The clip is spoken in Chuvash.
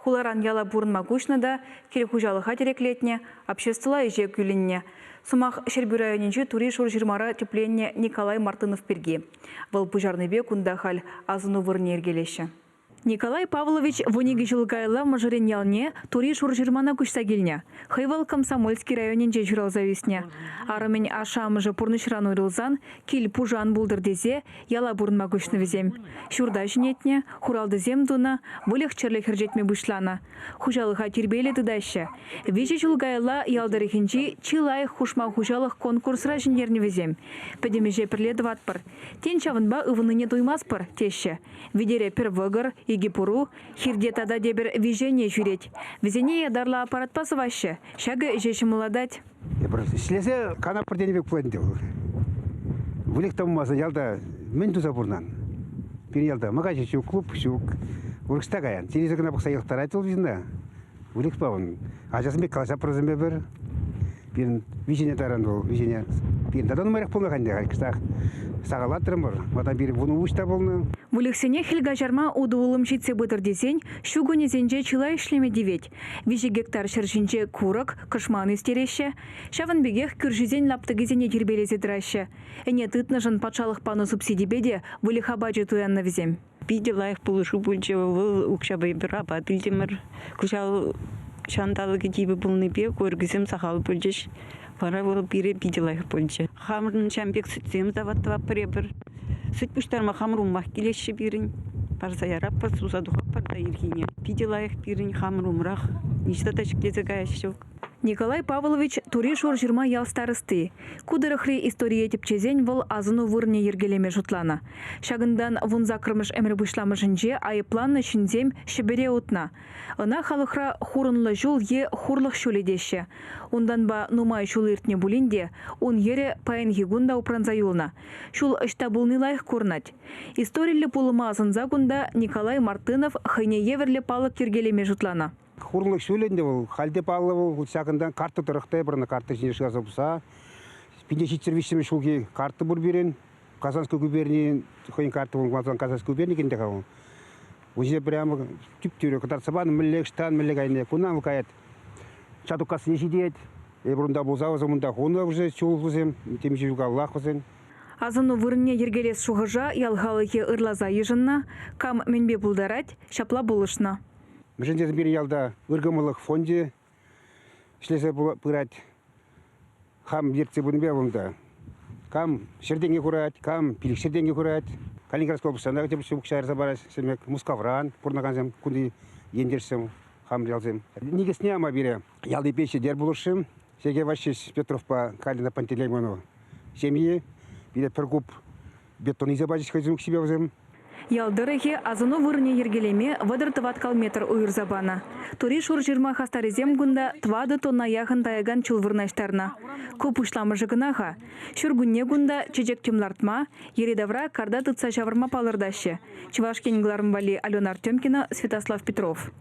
Хуларан яла пурӑнма куҫнӑ та кил-хуҫалӑха тӗреклетнӗ, обществӑлла ӗҫе кӳлӗннӗ. Сӑмах Ҫӗрпӳ районӗнчи Тури Шурҫырмара тӗпленнӗ Николай Мартынов пирки. Вӑл пуҫарнипе кунта халь асӑну вырӑнӗ йӗркелеҫҫӗ. Николай Павлович 12 ҫул каялла мӑшӑрӗн ялне Тури Шурҫырмана куҫса килнӗ. Хӑй вӑл Комсомольски районӗнче ҫуралса ӳснӗ. Арӑмӗн ашшӗ-амӑшӗ пурнӑҫран уйрӑлсан кил пушӑ ан пултӑр тесе яла пурӑнма куҫнӑ вӗсем. Ҫурта ҫӗнетнӗ, хуралтӑсем тунӑ, выльӑх-чӗрлӗх ӗрчетме пуҫланӑ. Хуҫалӑха тирпейлӗ тытаҫҫӗ. Виҫӗ ҫул каялла ял тӑрӑхӗнчи чи лайӑх хушма хуҫалӑх конкурсра ҫӗнтернӗ вӗсем. Пӗтӗм ӗҫе пӗрле тӑватпӑр. Тен, ҫавӑнпа ывӑннине туймастпӑр, теҫҫӗ. Витере пӗр вӑкӑр, икӗ пӑру, хирте тата тепӗр виҫӗ ӗне ҫӳрет. Вӗсене ятарлӑ аппаратпа сӑваҫҫӗ. Ҫакӑ ӗҫе ҫӑмӑллатать. Эпир ӗҫлесе канатпӑр тенӗ пек пулать ӗнтӗ вӑл. Выльӑх та пулмасан ялта мӗн туса пурӑнан? Пирӗн ялта магазин ҫук, клуб ҫук. Урӑхста каян. Телевизор кӑна пӑхса йӑлӑхтарать вӑл ҫынна. Выльӑхпа ун ачасемпе калаҫа пӗрсемпе пӗр. Пирӗн виҫене таран вӑл, виҫене. Пирӗн тата нумайрах пулнӑ-ха ӗнтӗ, халь кӑштах сахаллатрӑмӑр. Малтан пирӗн вунӑ та пулнӑ. Выльӑхсене хӗл каҫарма утӑ-улӑм ҫитсе пытӑр тесен ҫу кунӗсенче чылай ӗҫлеме тивет. 3 гектар ҫӗр ҫинче курӑк, кӑшман ӳстереҫҫӗ. Ҫавӑн пекех кӳршисен лаптӑкӗсене тирпейлесе тӑраҫҫӗ. Ӗне тытнӑшӑн патшалӑх панӑ субсидипе те выльӑх апачӗ туяннӑ вӗсем. Питӗ лайӑх пулӑшу пулчӗ. Вӑл укҫапа эпир апат илтӗмӗр. Кӑҫал ҫанталӑкӗ типӗ пулнипе куркисем сахал пулчӗҫ. Вара вӑл пире питӗ лайӑх пулчӗ. Хамӑрӑн ҫавӑн пек сӗтсем завод тӑватпӑр эпир. Сӗт пуҫтарма хамӑр умах килеҫҫӗ пирӗн. Парса яратпӑр, суса тухатпӑр та ирхине. Питӗ лайӑх пирӗн хамӑр умрах. Ниҫта та ҫӗклесе каяс ҫук. Николай Павлович Тури Шурҫырма ял старости. Ку тӑрӑхри историе тӗпчесен вӑл асӑну вырӑнӗ йӗркелеме шутланӑ. Ҫакӑнтан вунсаккӑрмӗш ӗмӗр пуҫламӑшӗнче айӑпланнӑ ҫынсем Ҫӗпӗре утнӑ. Ӑна халӑхра Хурӑнлӑ ҫул е Хурлӑх ҫулӗ теҫҫӗ. Унтанпа нумай ҫул иртнӗ пулин те ун йӗрӗ паянхи кун та упранса юлнӑ. Ҫул ӑҫта пулни лайӑх курӑнать. Историллӗ пулӑма асӑнса кунта Николай Мартынов хӑйне евӗрлӗ палӑк йӗркелеме шутланӑ. Хурлӑх ҫулӗ ӗнтӗ вӑл. Халь те паллӑ вӑл. Ҫакӑнтан карта тӑрӑх та эпир ӑна карта ҫине шыраса пӑхса. 1703 ҫулхи карта пур пирӗн. Казанской губернийӗн хӑйӗн карти вӑл малтан Казанской губерни те-ха вӑл. Ун ҫине прямо тӳп-тӳрӗ кӑтартса панӑ, мӗнле ӑҫтан, мӗнле кайни. Кунтан вӑл каять. Чатуккассине ҫитет. Эпир унта пулса вӗсем унта хунӑ уже чул вӗсем, темиҫе ҫул каяллах вӗсен. Асӑну вырӑнне йӗркелес шухӑша ял халӑхӗ ырласа йышӑннӑ. Кам мӗнпе пултарать, ҫапла пулӑшнӑ. Мӗншӗн тесен пирӗн ялта ыркӑмӑллӑх фончӗ ӗҫлесе пырать. Хам ертсе пынипе унта кам ҫӗртене хурать, кам пилӗк ҫӗртене хурать. Калининградской облаҫран та укҫа ярса параҫҫӗ. Мускавран пурӑнакансем, кунти ентешсем, хам ялсем. Никӗсне ама пире ялти пенсионер пулӑшрӗ. Сергей Васильевич Петровпа Калина Пантелеймонова ҫемйи пире пӗр куб бетон илсе пачӗҫ хӑйсен укҫипе вӗсем. Ял тӑрӑхӗ асӑну вырӑнӗ йӗркелеме 34 метр уйӑрса панӑ. Тури Шурҫырма хастарӗсем кунта тӑватӑ тонна яхӑн таякан чул вырнаҫтарнӑ. Ку пуҫламӑшӗ кӑна-ха. Ҫуркунне кунта чечек-тӗм лартма, йӗри-тавра карта тытса ҫавӑрма палӑртаҫҫӗ. Чӑваш Ен кӑларӑм валли Алена Артемкина, Святослав Петров.